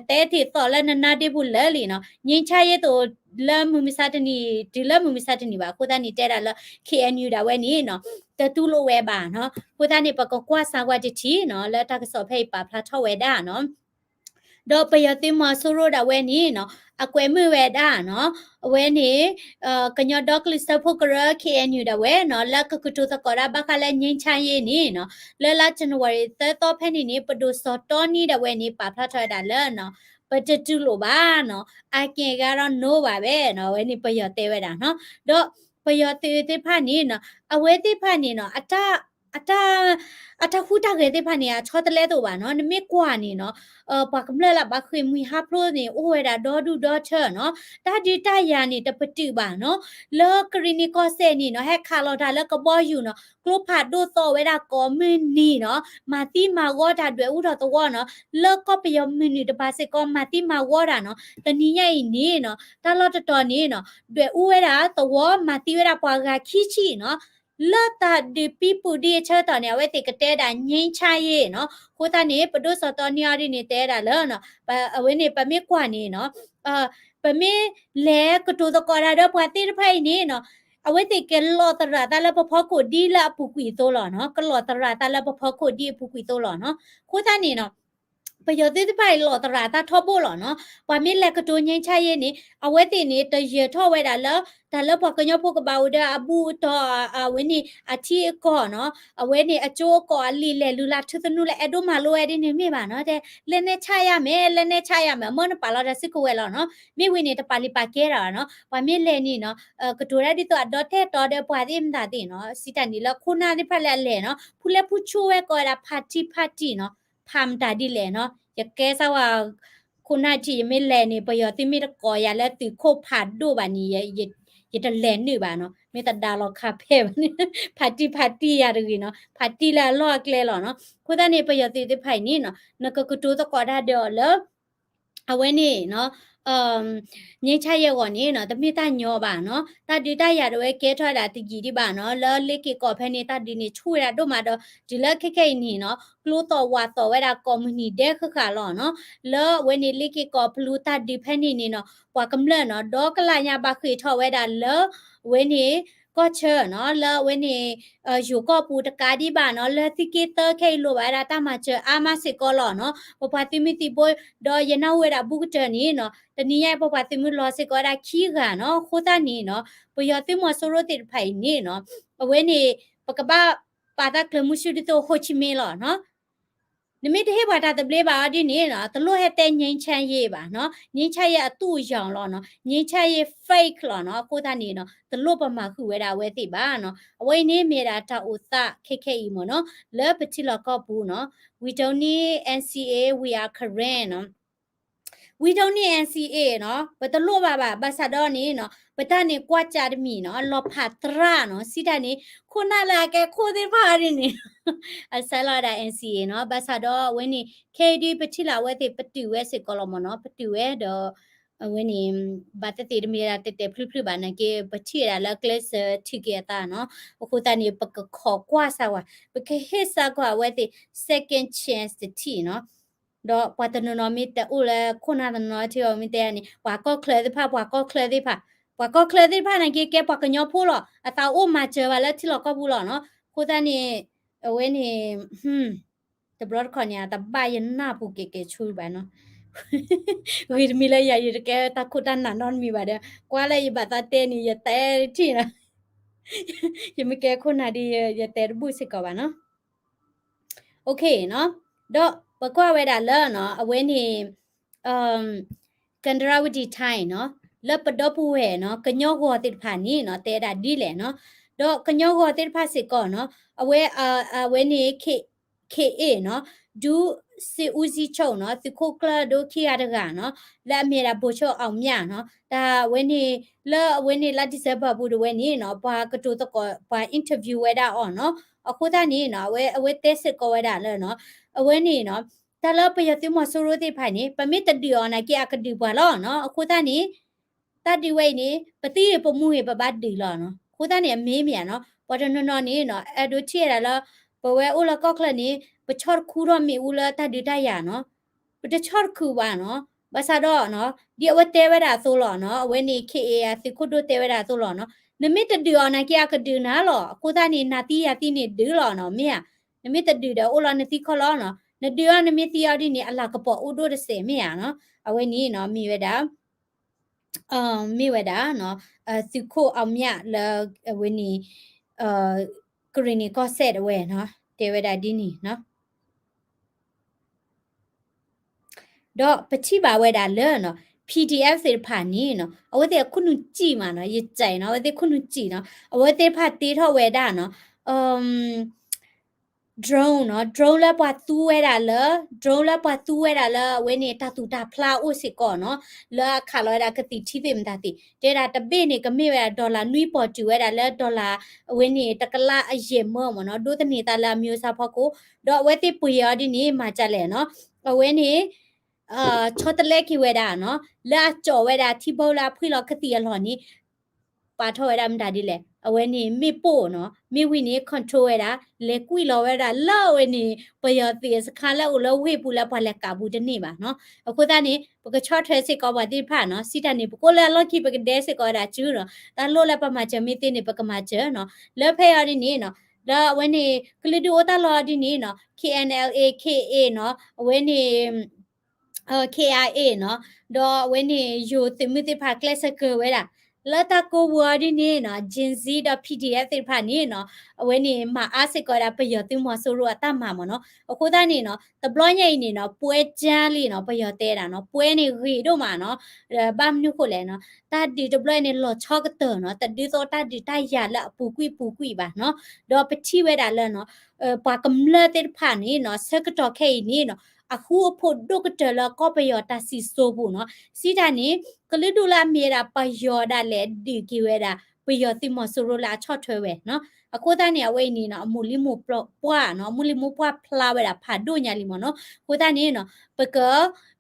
ဲတ့ၢ်သီၣ်လၢနနါဒ့ပူၤလၢာ်လံနီၤ, ငြိမ်းချမ်းရေး တအိၣ်လၢမုၢ်မဆါတနံၤ တုၤလၢမုၢ်မဆါတနံၤဘၣ်, အဃိသတးန့ၣ် တဲဒၣ်လၢ K N U ဒၣ်ဝဲန့ၣ်နီၤ, တတူၢ်လိာ်ဝဲဘၣ်နီၤ, အဃိသတးန့ၣ် ပကကွၢ်စၢၤကွၢ်တထံၣ်နီၤ, လၢတၢ်ကစီၣ်ဖဲအံၤပာ်ဖျါထီၣ်ဝဲဒၣ်နီၤ. ဒီးပယီၤသုးမီၤစိရိၤဒၣ်ဝဲန့ၣ်နီၤ, အကွဲးမုာ်ဝဲဒၣ်နီၤ, အဝဲန့ၣ် ကညီဒီကလုာ်စၢဖှိၣ်ကရၢ K N U ဒၣ်ဝဲနီၤ, လၢကကတိၤသကိးတၢ်ဘၣ်ဃးလၢ ငြိမ်းချမ်းရေး န့ၣ်နီၤ, လၢလါ January သၢသီဖဲန့ၣ်န့ၣ် ပဒိၣ်စီၤတီနံဒၣ်ဝဲန့ၣ် ပာ်ဖျါထီၣ်ဝဲဒၣ်လၢနီၤ, ပတတူၢ်လိာ်ဘၣ်နီၤ, အကဲဂၤဒီး no ဘၣ်ဝဲနီၤ, အဝဲန့ၣ်ပယီၤတဲဝဲဒၣ်နီၤ, ဒီးပယီၤသုးသ့ၣ်တဖၣ်န့ၣ်နီၤ, အဝဲသ့ၣ်တဖၣ်န့ၣ်နီၤ, အတၢ် အတၢ် အတၢ်ဟူးတၢ်ဂဲၤသ့ၣ်တဖၣ်န့ၣ် အဆီတလဲတအိၣ်ဘၣ်နီၤ, နမ့ၢ်ကွၢ်န့ၣ်နီၤ, ပှၤကမျၢၢ်လၢဘၣ်ဃ့ၢ်မှံဟးဖျိးန့ၣ် အိၣ်ဝဲဒၣ်ဒီဒူၣ်ဒီထၢနီၤ, တၢ်ဒုးတၢ်ယၤန့ၣ် တပတုာ်ဘၣ်နီၤ, လၢကရံၣ်နံၣ်ကီၢ်စဲၣ်န့ၣ်နီၤ, ဟဲခးလီၤတၢ်လၢကဘီယူၤနီၤ, ကျိဖးဒိၣ်သီၣ်ဝဲဒၣ်ကိးမုၢ်နံၤနီၤ, မၤသံမၤဝီတၢ်ဒွဲၣ်အူထီၣ်သဝီနီၤ, လၢကီၢ်ပယီၤမုၢ်နုာ်တပၤစ့ၢ်ကီး မၤသံမၤဝီတၢ်နီၤ, တနံၤညါအံၤန့ၣ်နီၤ, တၢ်လီၢ်တတီၤန့ၣ်နီၤ, ဒွဲၣ်အူဝဲဒၣ်သဝီ မၤသံဝဲဒၣ်ပှၤဂၤခံဆံနီၤ, လၢတၢ်ဒုးပံပူၤဒ်အဆၢကတီၢ်န့ၣ် အဝဲသ့ၣ်ကတဲဒၣ် ငြိမ်းချမ်းရေး နီၤ, အဃိသတးန့ၣ် ပဒိၣ်စီၤတီနံအီၤဒ်န့ၣ် တဲဒၣ်လၢ အဝဲန့ၣ် ပမ့ၢ်ကွၢ်န့ၣ်နီၤ, ပမ့ၢ်လဲၤကတိၤသကိးတၢ်ဒီးပှၤသ့ၣ်တဖၣ်အံၤန့ၣ်နီၤ, အဝဲသ့ၣ်ကလီၤသရၣ်သးလၢပဖီခိၣ်ဒ်လၢအပူၤကွံာ်အသိးလီၤနီၤ, ကလီၤသရၣ်သးလၢပဖီခိၣ်ဒ်အပူၤကွံာ်အသိးလီၤနီၤ, အဃိသတးန့ၣ်နီၤ ပယီၤသုးသ့ၣ်တဖၣ်အံၤလီၤသရၣ်သးထီဘိလီၤနီၤ, ပှၤမ့ၢ်လဲၤကတိၤ ငြိမ်းချမ်းရေး န့ၣ် အဝဲသ့ၣ်န့ၣ် တယၢၤထီၣ်ဝဲဒၣ်လၢ တၢ်လၢပှၤကညီဖိကဘၣ်အိၣ်ဒီးအဘူၣ်အတီၢ် အဝဲန့ၣ် အထံအကီၢ်နီၤ, အဝဲန့ၣ် အကၠိအကီၢ်အလံာ်လဲၢ် လုၢ်လၢ်ထူသနူလၢအဲၣ်ဒိးမၤလိဝဲဒ်န့ၣ်မ့ၢ်ဘၣ်နီၤ, တဲ လက်နက်ချရမယ် လက်နက်ချရမယ် အမ့ၢ်နပာ်လီၤတၢ်စုကဝဲၤလီၤနီၤ, မ့ၢ်ဝံၤန့ၣ် တပာ်လံာ်ပာ်ကဲတၢ်ဘၣ်နီၤ, ပှၤမ့ၢ်လဲၤန့ၣ်နီၤ, ကတိၤတၢ်ဒ်သိးအဒီတဲာ်တီဒီးပှၤသ့ၣ်မတၤသ့ၣ်နီၤ, စံးတၢ်န့ၣ်လၢခိၣ်နၢ်သ့ၣ်တဖၣ်လၢအလဲၤနီၤ, ဖူလဲၢ်ဖူဆူဝဲကိးဝဲဒၣ် ဖးတံၢ်ဖးတံၢ်နီၤ, ဖးမတၤဒ်လဲၣ်နီၤ, ယကဲစၢ်ဝဲ ခိၣ်နၢ်ထံၣ် ယမ့ၢ်လဲၤန့ၣ် ပယီၤသုးမ့ၢ်တကိးယၤလၢသုးခိၣ်ဖးဒိၣ်ဘၣ်န့ၣ် ယတလဲၤနုာ်ဘၣ်နီၤ, မ့ၢ်တဒါလီၤခါဖဲဘၣ်န့ၣ် ဖးတံၢ်ဖးတံၢ်ယၤတဂ့ၤနီၤ, ဖးတံၢ်လၢအလီၢ်အကျဲလီၤနီၤ, အဃိသတးန့ၣ် ပယီၤသုးသ့ၣ်တဖၣ်အံၤန့ၣ်နီၤ နကကတိၤသကိးတၢ်ဒီးအီၤလၢ အဝဲန့ၣ်နီၤ ငြိမ်းချမ်းရေး အဂီၢ်န့ၣ်နီၤ တမ့ၢ်တၢ်ညီဘၣ်နီၤ. တၢ်ဒုးတၢ်ယၤဒၣ်ဝဲကဲထီၣ်ဝဲဒၣ်တယံာ်ဒံးဘၣ်နီၤ. လၢလ့က့ၤကီၢ်ဖဲန့ၣ် တၢ်ဒုးန့ၣ်ဆူၣ်ဝဲဒၣ်ဒိၣ်မးဒီး တုၤလၢခဲခဲအံၤန့ၣ်နီၤ ကျိသီၣ်ဝးသီၣ်ဝဲဒၣ်ကိးမုၢ်နံၤဒဲးဃၣ်ဃၣ်လီၤနီၤ. လၢအဝဲန့ၣ် လ့က့ၤကီၢ်ပလူတၢ်ဒုးဖဲန့ၣ်န့ၣ်နီၤ ပှၤကမျၢၢ်နီၤ ဒီကလးညါဘၣ်ဃ့ၢ်ထီၣ်ဝဲဒၣ်လၢ အဝဲန့ၣ် ကီၢ်ဆၢနီၤ လၢအဝဲန့ၣ် ယိၤကီၢ်ပူၤတကးဒံးဘၣ်နီၤ လၢသုးက့သၢခဲအံၤလိၣ်ဘၣ်ဝဲဒၣ်တၢ်မၤစၢၤအါမးစ့ၢ်ကီးလီၤနီၤ. ပပှၤသုးမုၢ်သံၣ်ဘိ ဒီးယနၢ်ဟူဝဲဒၣ်ဘူးကတၢၢ်န့ၣ်နီၤ တနံၤညါအံၤ ပပှၤသုးမုၢ်လီၤစ့ၢ်ကီးဝဲဒၣ်ခံဂၤနီၤ. အဃိသတးန့ၣ်နီၤ ပယီၤသုးမီၤစိရိၤသ့ၣ်တဖၣ်အံၤန့ၣ်နီၤ အဝဲန့ၣ် ပကဘၣ်ပာ်တၢ်ကျၢၤမုဆူဒ်သိး ဟိၣ်ခီမ့ၣ်လီၤနီၤ. နမ့ၢ်တဟ့ၣ်ပှၤတၢ်သဘျ့ဘၣ်အီၤဒ်န့ၣ်နီၤ တလိၣ်ဟဲတဲ ငြိမ်းချမ်းရေး ဘၣ်နီၤ. ငြိမ်းချမ်းရေး အတုအယောင် လီၤနီၤ. ငြိမ်းချမ်းရေး fake လီၤနီၤ. အဃိသတးန့ၣ်နီၤ တလိၣ်ပမၤဃုာ်ဝဲဒၣ်အဝဲသ့ၣ်ဘၣ်နီၤ. အဝဲအံၤန့ၣ်မ့ၢ်ဒၣ်တၢ်အိၣ်သးခဲခဲအံၤမ့ၢ်နီၤ လၢပထံလီၢ်ကီၢ်ပူၤနီၤ. We don't need N C A, we are Karen နီၤ. We don't need N C A နီၤ ပတလိၣ်ဘၣ်ဘၣ်. ဘၣ်ဆၣ်ဒီးန့ၣ်နီၤ ပတၢ်န့ၣ်ကွၢ်ကၢ်တမံၤနီၤ လီၤဖးသရၣ်နီၤ စံးတၢ်န့ၣ် ခိၣ်နၢ်လၢအကဲခိၣ်သ့ၣ်တဖၣ်အီၤဒ်န့ၣ် အဆဲးလီၤဝဲဒၣ် N C A နီၤ. ဘၣ်ဆၣ်ဒီးအဝဲန့ၣ် ခဲအံၤဒ်ပထံၣ်လၢအဝဲသ့ၣ်ပတုာ်ဝဲစ့ၢ်ကီးလီၤမ့ၢ်နီၤ ပတုာ်ဝဲဒီး အဝဲန့ၣ် ဘၣ်သ့ၣ်သ့ၣ်တမ့ၢ်ဒၣ်တဲာ်တဲာ်ဖျုးဖျုးဘၣ်နာ်က့ ပထံၣ်ဝဲဒၣ်လၢကျဲးစၢးထံၣ်က့ၤအသးနီၤ. အဃိသတးန့ၣ် ပကခိးကွၢ်စၢ်ဝဲ ပကဟ့ၣ်စၢ်ကွၢ်အဝဲသ့ၣ် second chance တထံၣ်နီၤ. ဒီးပှၤတနီၤနီၤမ့ၢ်တဲအိၣ်လၢခိၣ်နၢ်တနီၤထံအီၤမ့ၢ်တဲန့ၣ် ပှၤကီၢ်ချၢသ့ၣ်တဖၣ် ပှၤကီၢ်ချၢသ့ၣ်တဖၣ် ပှၤကီၢ်ချၢသ့ၣ်တဖၣ်နာ်က့ ကဲပှၤကညီဖိလီၤ. အသးအိၣ်မၤစၢၤဘၣ်လၢထံလီၢ်ကီၢ်ပူၤလီၤနီၤ. အဃိသတးန့ၣ် အဝဲန့ၣ် တဘျီတခီၣ်န့ၣ် အတဘၣ်ယနၢ်ပူၤကဲကဲဆူဘၣ်နီၤ. ဂ့ၤတမံၤလၢယၤ ယတကဲတၢ်ခိၣ်တၢ်နးနီတမံၤဘၣ်ဒီး ကွၢ်လၢယဘၣ်သးတဲန့ၣ် ယတဲတထံၣ်နီၤ. ယမ့ၢ်ကဲခိၣ်နၢ်ဒ် ယတဲတဘူၣ်စ့ၢ်ကီးဘၣ်နီၤ. အိၣ်ခ့နီၤ, ဒီးပကွၢ်ဝဲဒၣ်လၢနီၤ အဝဲန့ၣ် ကၣ်ဒရၣ်ဝတံၤထါအံၤနီၤ, လၢပဒီပုၢ်ဝဲၢ်နီၤ ကညီဂီၤသ့ၣ်တဖၣ်န့ၣ်နီၤ တဲဝဲဒၣ်ဒ်လဲၣ်နီၤ, ဒီးကညီဂီၤသ့ၣ်တဖၣ်စ့ၢ်ကီးနီၤ အဝဲ အဝဲန့ၣ် ခ့ၣ်အ့ၣ်နီၤ ဒုးစ့အူစံဆိၣ်နီၤ သုးခိၣ်ကျၢၢ်ဒိၣ်ခံဂၤတဂၤနီၤ လၢအမ့ၢ်ဒၣ်ဘိးဆိၣ်အီၣ်မၠၣ်နီၤ တၢ်ဝဲန့ၣ် လၢအဝဲန့ၣ်လါ December ပူၤတဝဲန့ၣ်နီၤ ပှၤကတိၤသကိး ပှၤ interview ဝဲဒၣ်အီၤနီၤ, အဃိသတးန့ၣ်နီၤ အဝဲ အဝဲတဲစ့ၢ်ကီးဝဲဒၣ်လၢနီၤ အဝဲန့ၣ်နီၤ တၢ်လၢပယီၤသုးမီၤစိရိၤသ့ၣ်တဖၣ်န့ၣ် ပမ့ၢ်တဒုးအီၤနာ်က့ အကဒုးပှၤလီၤနီၤ, အဃိသတးန့ၣ် တၢ်ဒုးဝဲအံၤန့ၣ် ပသံပမူဂ့ၤ ပဘၣ်ဒုးလီၤနီၤ, အဃိသတးန့ၣ် အမ့ၢ်မ့ၢ်ဧါနီၤ, ပှၤတနီၤနီၤန့ၣ်နီၤ အဲၣ်ဒိးထံၣ်ဝဲဒၣ်လၢ ပဝဲအိၣ်လၢကီၢ်ချၢန့ၣ် ပဆီၣ်တခူထီၣ်မ့ၣ်အူလၢတၢ်ဒုးတၢ်ယၤနီၤ, ပတဆီၣ်တခူဘၣ်နီၤ, ဘၣ်ဆၣ်ဒီးနီၤ ဒ်အဝဲတဲဝဲဒၣ်အသိးလီၤနီၤ, အဝဲန့ၣ် ခ့ၣ်အ့ၣ် အသုးခိၣ်ဒိၣ်တဲဝဲဒၣ်အသိးလီၤနီၤ, နမ့ၢ်တဒုးအီၤနာ်က့ အကဒုးနၤလီၤ, အဃိသတးန့ၣ် နၤသံယၤသံန့ၣ်ဒုးလီၤနီၤ, မ့ၢ်ဧါ, နမ့ၢ်တဒုးဒီးအိၣ်လီၤနသံခီလီၤနီၤ, နဒုးအီၤနမ့ၢ်သံအီၤဒ်န့ၣ် အလၤကပီၤအိၣ်ဒိၣ်တစဲးမ့ၢ်ဧါနီၤ, အဝဲန့ၣ်နီၤ မ့ၢ်ဝဲဒၣ် မ့ၢ်ဝဲဒၣ် သုးခိၣ်အီၣ်မၠၣ်လၢ အဝဲန့ၣ် ကရ့ၣ်နံၤကီၢ်စဲၣ်တဝဲနီၤ တဲဝဲဒၣ်ဒ်န့ၣ်နီၤ, ဒီးပထံၣ်ဘၣ်ဝဲဒၣ်လၢနီၤ PDF သ့ၣ်တဖၣ်န့ၣ်နီၤ အဝဲသ့ၣ်အခိၣ်နူာ်စံၣ်မးနီၤ, ယစံးနီၤ အဝဲသ့ၣ်ခိၣ်နူာ်စံၣ်နီၤ, အဝဲသ့ၣ်တဖၣ်တ့ထီၣ်ဝဲဒၣ်နီၤ drone နီၤ, drone လၢပှၤသူဝဲဒၣ်လၢ drone လၢပှၤသူဝဲဒၣ်လၢ အဝဲန့ၣ်တၢ်သူၣ်တၢ်ဖျးအိၣ်စ့ၢ်ကီးနီၤ, လၢအခးလီၤဝဲဒၣ်ကသံၣ်ထံသ့ၣ်မတၤသ့ၣ် တဲဒၣ်တဘ့ၣ်န့ၣ် ကမ့ၢ်ဝဲဒၣ် dollar နွံပီၢ်တုၤဝဲဒၣ်လၢ dollar အဝဲန့ၣ် တကလးအယဲၢ်မၢမ့ၢ်နီၤ, ဒိးသန့ၤသးလၢအမံၤအူစါဖီခိၣ်, ဒီးအဝဲသ့ၣ်ပှ့ၤအီၤဒ်န့ၣ် မၤဒ်လဲၣ်နီၤ, အဝဲန့ၣ် ဆီတလဲက့ၤဝဲဒၣ်နီၤ, လၢအကၠီၣ်ဝဲဒၣ်ထံဘိလၢအဖှံလီၤကသံၣ်အလီၢ်န့ၣ် ပာ်ထီၣ်ဝဲဒၣ်မတၤဒ်လဲၣ်, အဝဲန့ၣ်မ့ၣ်ပိၢ်နီၤ, မ့ၢ်ဝံၤန့ၣ် control ဝဲဒၣ်, လဲၤကွံာ်လီၤဝဲဒၣ်လၢအဝဲန့ၣ် ပယီၤသုးစခါလၢအိၣ်လၢဝ့ၢ်ပူၤလၢပှၤလဲၤကးဘူးတန့ၢ်ဘၣ်နီၤ, အဃိသတးန့ၣ် ပကဆီၣ်ထွဲစ့ၢ်ကီးပှၤသ့ၣ်တဖၣ်နီၤ, စံးတၢ်န့ၣ် ပကိးလၢအလီၢ်ခံပကဒဲစ့ၢ်ကီးဝဲဒၣ်စုနီၤ, တၢ်လိၣ်လၢပမၤစၢၤမ့ၢ်သ့န့ၣ် ပကမၤစၢၤနီၤ, လၢဖဲအံၤအီၤဒ်န့ၣ်နီၤ, လၢအဝဲန့ၣ် ကလုာ်ဒူၣ်အိၣ်တၢ်လီၢ်အီၤဒ်န့ၣ်နီၤ, K N L A K A နီၤ, အဝဲန့ၣ် K I A နီၤ, ဒီးအဝဲန့ၣ် ယိၤသုးမုၢ်သ့ၣ်တဖၣ်ကျဲးစၢးကၢၤဝဲဒၣ်, လၢတၢ်ကိးဝီၤအီၤဒ်န့ၣ်နီၤ, Gen Z ဒီး P D F သ့ၣ်တဖၣ်န့ၣ်နီၤ, အဝဲန့ၣ်မၤအါစ့ၢ်ကီးဝဲဒၣ်ပယီၤသုးမီၤစိရိၤအတၢ်မၤမ့ၢ်နီၤ, အဃိသတးန့ၣ်နီၤ, တဘျီညါအံၤန့ၣ်နီၤ, ပွဲကြမ်းလံနီၤ, ပယီၤတဲဒၣ်နီၤ, ပွဲန့ၣ်ဂ့ၤဒိၣ်မးနီၤ, ဘၣ်မနုၤဃိလဲၣ်နီၤ, တၢ်ဒုးတဘျီန့ၣ်လီၤဆီကတၢၢ်နီၤ, တဒ်သိးတၢ်ဒုးတၢ်ယၤလၢအပူၤကွံာ်ပူၤကွံာ်ဘၣ်နီၤ, ဒီးပထံၣ်ဝဲဒၣ်လၢနီၤ ပှၤကမျၢၢ်သ့ၣ်တဖၣ်န့ၣ်နီၤ, ဆၢကတီၢ်ခဲအံၤန့ၣ်နီၤ, အဃူအဖိးဒိၣ်ကတၢၢ်လၢကီၢ်ပယီၤတၢ်စံၣ်စိၤပူၤနီၤ, စံးတၢ်န့ၣ် ကလုာ်ဒူၣ်လၢအမ့ၢ်ဝဲဒၣ်ပယီၤဒၣ်လဲာ်ဒုးက့ၤဝဲဒၣ် ပယီၤသုးမီၤစိရိၤလၢအဆီၣ်ထွဲဝဲနီၤ, အဃိသတးန့ၣ် အဝဲအံၤန့ၣ်နီၤ, အမိၢ်လံမိၢ်ပှၢ်နီၤ, အမိၢ်လံမိၢ်ပှၢ်ဖျါဝဲဒၣ်ဖးဒိၣ်ညါလံမ့ၢ်နီၤ, အဃိသတးန့ၣ်နီၤ, ပက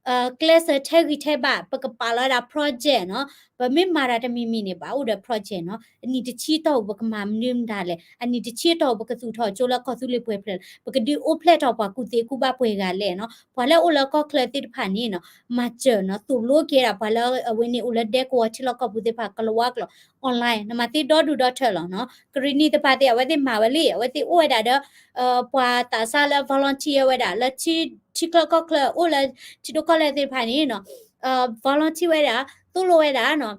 ကျဲးစၢးထဲဂံၢ်ထဲဘါ ပကပာ်လီၤဝဲဒၣ် project နီၤ. ပမ့ၢ်မၤတၢ်တမံၤမံၤန့ၣ် ဘၣ်အိၣ်ဒီး project နီၤ. အနံၣ်တဆံတီၢ်ပူၤ ပကမၤမနုၤမတၤလဲၣ်. အနံၣ်တဆံတီၢ်ပူၤ ပကသူၣ်ထီၣ်ကၠိလၢကီၢ်သူလ့ၤပှဲၤဖျၢၣ်, ပကဒုးအိၣ်ဖျဲၣ်ထီၣ်ပှၤကူၣ်သ့ကူၣ်ဘၣ်ပှဲၤဂၤလဲၣ်နီၤ. ပှၤလၢအိၣ်လၢကီၢ်ချၢသ့ၣ်တဖၣ်န့ၣ်နီၤ, မၤစၢၤနီၤ, သိၣ်လိက့ၤဒၣ်ပှၤလၢအဝဲန့ၣ်အိၣ်လၢဒဲကဝီၤထံလီၢ်ကီၢ်ပူၤသ့ၣ်တဖၣ် ကလၤဝါကျိာ် online နမၤသ့ဒီဒူၣ်ဒီထၢလီၤနီၤ. ကရံၣ်နံၤတဖၣ်သ့ၣ် အဝဲသ့ၣ်မၤဝဲလံ, အဝဲသ့ၣ်အိၣ်ဝဲဒၣ်ဒီး ပှၤသးစၢ်လၢ volunteer ဝဲဒၣ် လၢထံချၢကီၢ်ချၢ အိၣ်လၢထံဒိၣ်ကီၢ်လဲၢ်သ့ၣ်တဖၣ်န့ၣ်နီၤ, volunteer ဝဲဒၣ်, သိၣ်လိဝဲဒၣ်နီၤ,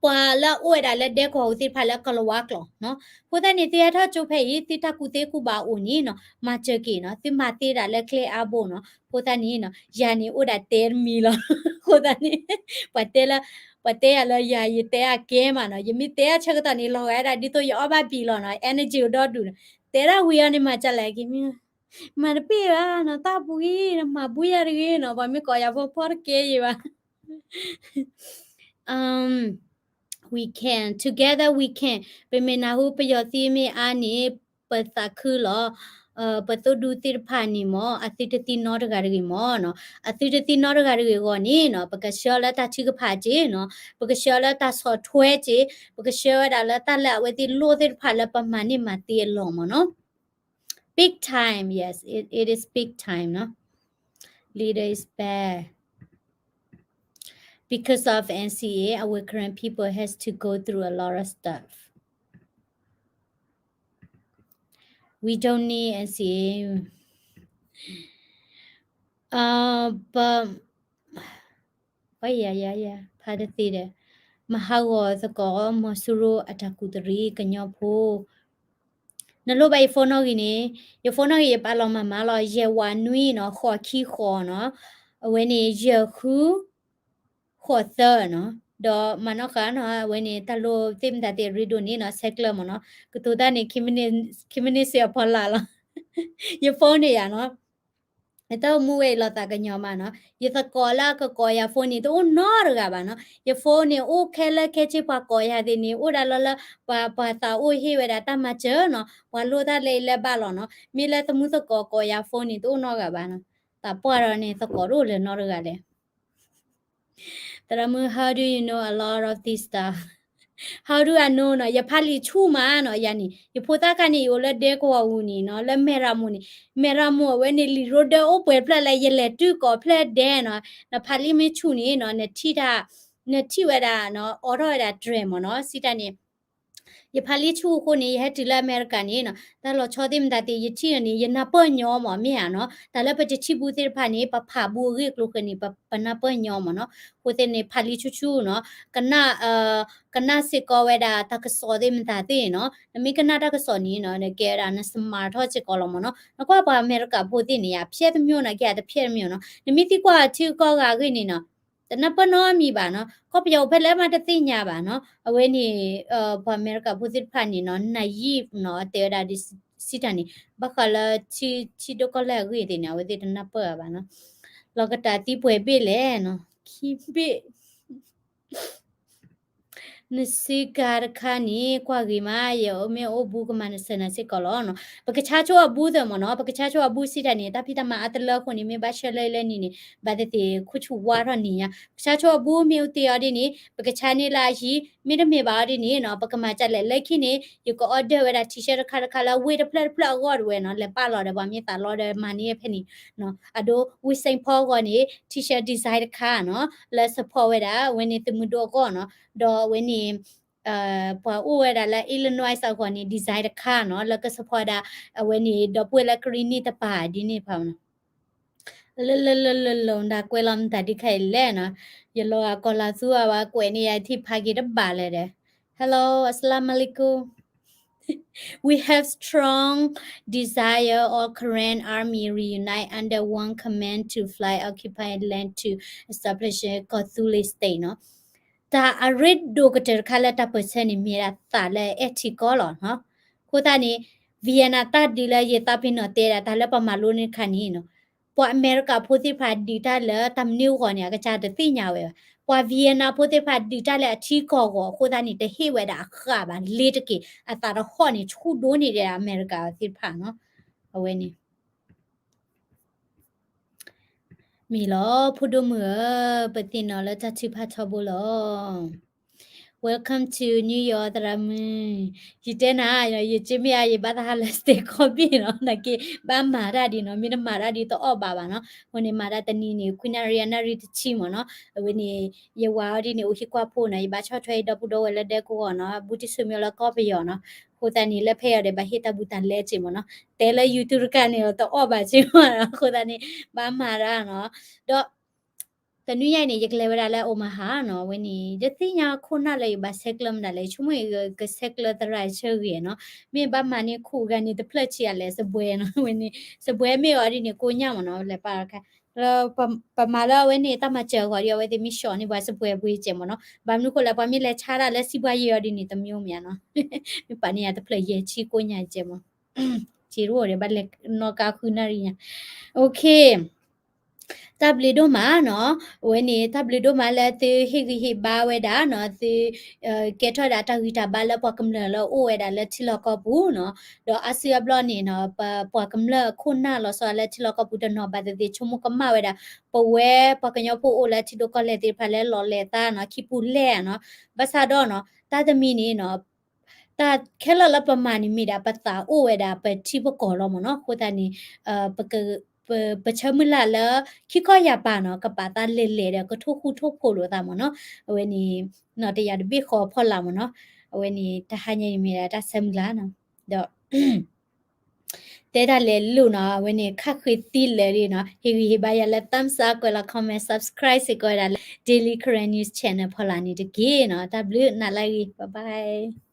ပှၤလၢအအိၣ်ဝဲဒၣ်လၢဒဲကဝီၤအူသ့ၣ်တဖၣ်လၢကလၤဝါကျိာ်နီၤ. အဃိသတးန့ၣ် သုဟဲထီၣ်ကၠိဖဲအံၤ သုတၢ်ကူၣ်သ့ကူၣ်ဘၣ်အိၣ်န့ၣ်နီၤ, မၤစၢၤက့ၤနီၤ, သုမၤသ့ဒၣ်လၢကျဲအါဘိနီၤ. အဃိသတးန့ၣ်နီၤ, ယၤန့ၣ်အိၣ်ဒၣ်တဲတမံၤလီၤ. အဃိသတးန့ၣ် ပှၤတဲလၢ, ပှၤတဲယၤလၢယၤ ယတဲအကဲမးနီၤ, ယမ့ၢ်တဲအဆၢကတီၢ်န့ၣ် လီၤဂာ်ဒၣ်ဒ်သိးယအီၣ်ဘၣ်ဘံၣ်လီၤနီၤ, energy အိၣ်ဒီဒူၣ်နီၤ, တဲဒၣ်ဝံၤအီၤန့ၣ် မၤကလဲၣ်က့ၤမ့ၢ် မၤတပ့ၢ်ဘၣ်နီၤ, တၢ်ပူၤဂံၢ်နီၤ, မၤဘူၣ်ယၤတဂ့ၤနီၤ, ပှၤမ့ၢ်ကိးယၤဖိဖီတကဲယံၤဘၣ်. We can, together we can. ပမ့ၢ်နၢ်ဟူပယီၤသံမ့ၢ်အါန့ၣ် ပသးခုလီၤ. ပသိၣ်ဒူသ့ၣ်တဖၣ်န့ၣ်မ့ၢ် အသုတသံနီတဂၤတဂ့ၤမ့ၢ်နီၤ, အသုတသံနီတဂၤတဂ့ၤအဂီၢ်န့ၣ်နီၤ, ပကဆှၢလၢတၢ်ထုကဖၣ်က့ၤနီၤ, ပကဆှၢလၢတၢ်ဆီၣ်ထွဲက့ၤ, ပကဆှၢဝဲဒၣ်လၢတၢ်လၢအဝဲသ့ၣ်လိၣ်သ့ၣ်တဖၣ်လၢပမၤန့ၢ်မၤသ့အလီၢ်မ့ၢ်နီၤ. Big time, yes, it, it is big time, no? Leader is bad. Because of N C A, our Karen people has to go through a lot of stuff. We don't need N C A. Uh, but ဝဲယၤယၤယၤ ဖးတသ့ဒီး မၤဟးဂီၤသကိး မီၤစိရိၤအတၢ်ကူၣ်တရံးကညီဖိ. နလိၣ်ဘၣ်ယ phone နီၣ်ဂံၢ်န့ၣ်, ယ phone နီၣ်ဂံၢ်ယပာ်လီၤမၤမၤလီၤ, ယဲၢ်ဝးနွံနီၤ, ဃိးခံဃိးနီၤ, အဝဲန့ၣ် ယဲၢ်ဃု ဃိးသၢနီၤ, ဒီးမၤနီၣ်ဃာ်နီၤ, အဝဲန့ၣ် တၢ်လိၣ်သ့ၣ်မတၤသ့ၣ်ရ့ဒိၣ်န့ၣ်နီၤ, ဆဲးကျၢမ့ၢ်နီၤ, ကတိၤတၢ်န့ၣ် ခံမံးနံးစ့ၢ်အဖီလာ်လီၤ. ယ phone န့ၣ်ယၤနီၤ ယတမူဝဲအံၤလီၤသးကညီၤမးနီၤ, ယသကိးလၢအကကိးယၤ phone န့ၣ် တအိၣ်နီတဂၤဘၣ်နီၤ, ယ phone န့ၣ် အိၣ်ခဲလၢာ်ခဲဆ့ပှၤကိးယၤသ့ၣ်န့ၣ် အိၣ်ဒၣ်လၢလၢ ပှၤ ပှၤသးအိၣ်ဟ့ၣ်ဝဲဒၣ်တၢ်မၤစၢၤနီၤ, ပှၤလိၣ်တၢ်လၢအံၤလၢဘၣ်လီၤနီၤ, မ့ၢ်လၢသမုသကိးကိးယၤ phone န့ၣ် တအိၣ်နီတဂၤဘၣ်နီၤ, သးပှၢ်ဒီးန့ၣ် သကိးတအိၣ်လၢၤနီတဂၤလဲၣ်. သရၣ်မုၣ် how do you know a lot of this stuff? How do I know နီၤ, ယဖးလံာ်ဆူၣ်မးနီၤ, ယၤန့ၣ် ယဖိသၣ်ခါန့ၣ် ယအိၣ်လၢဒဲကဝီၤပူၤန့ၣ်နီၤ, လၢမဲၢ်ရမူန့ၣ်, မဲၢ်ရမူအဝဲန့ၣ် လံာ်ရိဒၢအိၣ်ပှဲၤဖျၢၣ်လၢယလဲၤတုၤကိးဖျၢၣ်ဒဲးနီၤ, နဖးလံာ်မ့ၢ်ဆူၣ်န့ၣ်နီၤ, နထံၣ်တၢ်, နထံၣ်ဝဲဒၣ်နီၤ, အိးထီၣ်ဝဲဒၣ်တြဲၤမ့ၢ်နီၤ, စံးတၢ်န့ၣ် ယဖးလံာ်ဆူၣ်အဃိန့ၣ် ယဟဲတုၤလၢအမဲရကၤန့ၣ်နီၤ, တၢ်လီၤဆီသ့ၣ်မတၤသ့ၣ် ယထံၣ်န့ၣ် ယနၢ်ပၢၢ်ညီမး မ့ၢ်ဧါနီၤ, တၢ်လၢပတထံၣ်ဘူးသ့ၣ်တဖၣ်န့ၣ် ပဖးဘူးအဂ့ၢ်အကျိၤဃၢၤန့ၣ် ပနၢ်ပၢၢ်ညီမးနီၤ, အဃိသတးန့ၣ် ဖးလံာ်ဆူၣ်ဆူၣ်နီၤ, ကနၣ်, ကနၣ်စ့ၢ်ကီးဝဲဒၣ်တၢ်ကစီၣ်သ့ၣ်မတၤသ့ၣ်နီၤ, နမ့ၢ်ကနၣ်တၢ်ကစီၣ်န့ၣ်နီၤ နကဲဝဲဒၣ် နစမးထီၣ်စ့ၢ်ကီးလီၤမးနီၤ, နကွၢ်ပှၤအမဲရကၤဖိသ့ၣ်န့ၣ် အဖျဲၣ်တမျိုးနီၤ ကဲအတဖျဲၣ်တမျိုးနီၤ, နမ့ၢ်သံကွၢ်ထံကီၢ်ဂၤအဂ့ၢ်န့ၣ်နီၤ တနၢ်ပၢၢ်နီတမံၤဘၣ်နီၤ, ကီၢ်ပယီၤအိၣ်ဖဲလဲၣ်မးတသ့ၣ်ညါဘၣ်နီၤ, အဝဲန့ၣ် ပှၤအမဲရကၤဖိသ့ၣ်တဖၣ်န့ၣ်နီၤ naive နီၤ တဲဝဲဒၣ်ဒ်စံးတၢ်န့ၣ် ဘၣ်ဃးလၢ ထံဒိၣ်ကီၢ်လဲၢ်အဂ့ၢ်သ့ၣ်န့ၣ် အဝဲသ့ၣ်တနၢ်ပၢၢ်အဘၣ်နီၤ, လီၤကတၢ်သံပှဲၤဘ့ၣ်လဲၣ်နီၤ ခံဘ့ၣ် နစ့ကၤတခါန့ၣ် ကွၢ်ဂ့ၤမး ယမ့ၢ်အိၣ်ဘူးကမၤနၢၤစၢၤနၤစ့ၢ်ကီးလီၤနီၤ, ပကဆါဆိအဘူးသ့ၣ်မးနီၤ, ပကဆါဆိအဘူးစံးတၢ်န့ၣ် တၢ်ဖံးတၢ်မၤအါတလၢအဃိန့ၣ် မ့ၢ်ဘၣ်ဆှၢလၢလၢနံၤန့ၣ် ဘၣ်သ့ၣ်သ့ၣ်ခိၣ်ဆူၣ်ဝါထီၣ်နံၤညါ, ပကဆါဆိအဘူးမ့ၢ်အိၣ်တ့ၢ်အီၤဒ်န့ၣ် ပကဆါန့ၢ်လၢအယံၤ, မ့တမ့ၢ်ဘၣ်အီၤဒ်န့ၣ်နီၤ ပကမၤဒ်လဲၣ်, လၢခံန့ၣ် ယက order ဝဲဒၣ် T-shirt တခါတခါလၢဝ့ၢ်တဖျၢၣ်တဖျၢၣ်အဂီၢ်တဝဲနီၤ, လဲၤပာ်လီၤဒီးပှၤမ့ၢ်သးလီဒီးမၤန့ၢ်ဖဲန့ၣ် အဒိ ဝ့ၢ် Saint Paul အဂီၢ်န့ၣ် T-shirt design တခါနီၤ လၢ support ဝဲဒၣ် အဝဲန့ၣ်သုးမုၢ်ဒိၣ်အဂီၢ်နီၤ, ဒီးအဝဲန့ၣ် ပှၤအိၣ်ဝဲဒၣ်လၢ Illinois အဂီၢ်န့ၣ် design တခါနီၤ လၢက support ဒၣ် အဝဲန့ၣ် ဒီပုၢ်ဝဲၢ်လၢကရံၣ်နံၣ်တပၤဒ်န့ၣ်ဖးနီၤ လၢလၢလၢလၢလၢ တၢ်ကွဲးလီၤမတၤဒ်ခဲအံၤလဲၣ်နီၤ, ယလီၤဂာ်ကီၢ်လီၤသူအဝဲကွဲးန့ၢ်ယၤ ထံၣ်ဖးက့ၤတဘၣ်လၢၤဒီး Hello, Assalamu alaikum. We have strong desire all Karen army reunite under one command to fly occupied land to establish ကီၢ်သူလ့ၤ state နီၤ. တၢ်အရ့ဒိၣ်ကတၢၢ်တခါလၢတၢ်ပၢၢ်ဆၢန့ၣ် မ့ၢ်ဒၣ်သးလၢအဲၣ်ထံကီၢ်လီၤနီၤ. အဃိသတးန့ၣ် Vietnam တၢ်ဒုးလၢယသးပ့ၤနီၣ်တဲဒၣ် တၢ်လၢပမၤလိန့ၢ်ခါန့ၣ်နီၤ, ပှၤအမဲရကၤဖိသ့ၣ်တဖၣ်ဒုးတၢ်လၢတၢ်မနုၤအဂီၢ်န့ၣ် အကစၢ်တသ့ၣ်ညါဝဲဘၣ်. ပှၤ Vietnam ဖိသ့ၣ်တဖၣ်ဒုးတၢ်လၢအထံကီၢ်အဂီၢ် အဃိသတးန့ၣ် တဟ့ၣ်ဝဲဒၣ်အဃၣ်ဘၣ် လ့တက့ၢ် အသးတဟီၣ်န့ၣ် ဆူၣ်ဒိၣ်န့ၢ်ဒၣ်အမဲရကၤသ့ၣ်တဖၣ်နီၤ. အဝဲန့ၣ် မ့ၢ်လီၤ ဖိဒိၣ်မုၣ်ဧၢ, ပသ့ၣ်နီၣ်လၢတၢ်ထုကဖၣ်ထီဘိလီၤ. Welcome to New York သရၣ်မုၣ်. ယတဲနၤ, ယက့မ့ၢ်အါ ယဘၣ်သးဟးလၢ stay ခီဘ့ၣ်နီၤ, နာ်က့ ဘၣ်မၤတၢ်ဒ်နီၤ, မ့ၢ်တမၤတၢ်ဒ်တအီၣ်ဘၣ်ဘၣ်နီၤ. အဃိန့ၣ် မၤတၢ်တနံၤန့ၣ် ခွံနၣ်ရံၣ် အနၣ်ရံၣ်တဆံမ့ၢ်နီၤ. အဝဲန့ၣ် ယဝၤအီၤဒ်န့ၣ် အိၣ်ဟံၣ်ကွၢ်ဖိနီၤ, ယဘၣ်ဆီၣ်ထွဲယဒီပုၢ်ဒီဝဲၢ်လၢဒဲကဝီၤနီၤ, ဘူးတံၢ်ဆူမ့ၢ်လၢကီၢ်ပယီၤနီၤ. အဃိသတးန့ၣ် လၢဖဲအံၤဒီး ဘၣ်ဟ့ၣ်တၢ်ဘူးတၢ်လဲစ့ၢ်မ့ၢ်နီၤ. တဲလၢ YouTube တကးန့ၣ်ဒီး တအီၣ်ဘၣ်စ့ၢ်မ့ၢ်နီၤ. အဃိသတးန့ၣ် ဘၣ်မၤတၢ်နီၤ. ဒီး တနွံညါအံၤန့ၣ် ယကလဲၤဝဲဒၣ်လၢ Omaha နီၤ, အဝဲန့ၣ် ယတသ့ၣ်ညါခိၣ်နၢ်လၢယဘၣ်ဆဲးကျၢမတၤလဲၣ်, ယဆိကမိၣ်ယကဆဲးကျၢသရၣ်ဆၢဂ့ၤနီၤ, မ့ၢ်ဘၣ်မၤန့ၢ်ခိၣ်ဂၤန့ၣ်တဖျၢၣ်ဆံးအလဲၣ် စပွဲနီၤ, အဝဲန့ၣ် စပွဲမ့ၢ်အီၤဒ်န့ၣ် ကိညၢ်မ့ၢ်နီၤ, လဲၤပာ်လီၤခါ ပမၤလၢအဝဲန့ၣ် တၢ်မၤစၢၤအဂီၢ်ဒီး အဝဲသ့ၣ်မ့ၢ် short န့ၢ်ပှၤစပွဲပှ့ၤစဲးမ့ၢ်နီၤ, ဘၣ်မနုၤဃိလဲၣ် ပှၤမ့ၢ်လဲၤဆါတၢ်လၢစံးဘှါယဲအီၤဒ်န့ၣ် တမံၤမ့ၢ်နီၤ, မ့ၢ်ပာ်န့ၢ်ယၤတဖျၢၣ်ယဲၢ်ဆံကိညၢ်စဲးမ့ၢ်, စ့တအိၣ်ဒီး ဘၣ်လဲၤနီၣ်ကါဃုနၣ်ရံၣ်ညါ, OK. တၢ်ဘျုးဒိၣ်မးနီၤ, အဝဲန့ၣ် တၢ်ဘျုးဒိၣ်မးလၢသုဟ့ၣ်ဂံၢ်ဟ့ၣ်ဘါဝဲဒၣ်နီၤ, သု ကဲထီၣ်ဒၣ်တၢ်ဂံၢ်တၢ်ဘါလၢပှၤကမျၢၢ်လၢအအိၣ်ဝဲဒၣ်လၢထံလီၢ်ကီၢ်ပူၤနီၤ, ဒီးအါစုအါဘျီန့ၣ်နီၤ, ပပှၤကမျၢၢ်အခိၣ်နၢ်လီၤဆီလၢထံလီၢ်ကီၢ်ပူၤတနီၤဘၣ်သ့ၣ်သ့ၣ် ဆိကမိၣ်ကမၣ်ဝဲဒၣ် ပဝဲပှၤကညီဖိအိၣ်လၢထံဒိၣ်ကီၢ်လဲၢ်သ့ၣ်တဖၣ်လၢလီၤလဲၤသးနီၤ, ခံပူၤလဲၢ်နီၤ, ဘၣ်ဆၣ်ဒီးနီၤ, တၢ်တမံၤန့ၣ်နီၤ တၢ်ခဲလၢာ်လၢပမၤန့ၣ်မ့ၢ်ဒၣ် ပသးအိၣ်ဝဲဒၣ်ပထံပကီၢ်လီၤမ့ၢ်နီၤ, အဃိသတးန့ၣ် ပ ပဆၢမုၢ်လၢ်လၢ ခံခီယၢ်ပၤနီၤ ကပာ်သးလဲၤလဲၤဒီး ကထိၣ်ဃူထိၣ်ဖိးလိာ်သးမ့ၢ်နီၤ, အဝဲန့ၣ် နီၢ်တယၢ်တဘ့ၣ်ဃီဖီလာ်မ့ၢ်နီၤ, အဝဲန့ၣ် တဟါညါအံၤမ့ၢ်ဒၣ်တၢ်ဆၢမုၢ်လၢ်နီၤ, ဒီး တဲတၢ်လဲၤလိာ်နီၤ, အဝဲန့ၣ် ခါဃ့သံလၢာ်လံနီၤ, ဟ့ၣ်ဂံၢ်ဟ့ၣ်ဘါယၤလၢ thumbs up ကွဲးလီၤ comment subscribe စ့ၢ်ကီးဝဲဒၣ်လၢ Daily Karen News Channel ဖီလာ်န့ၣ်တက့ၢ်နီၤ, တၢ်ဘျုးနၤလၢအဂ့ၤ bye bye.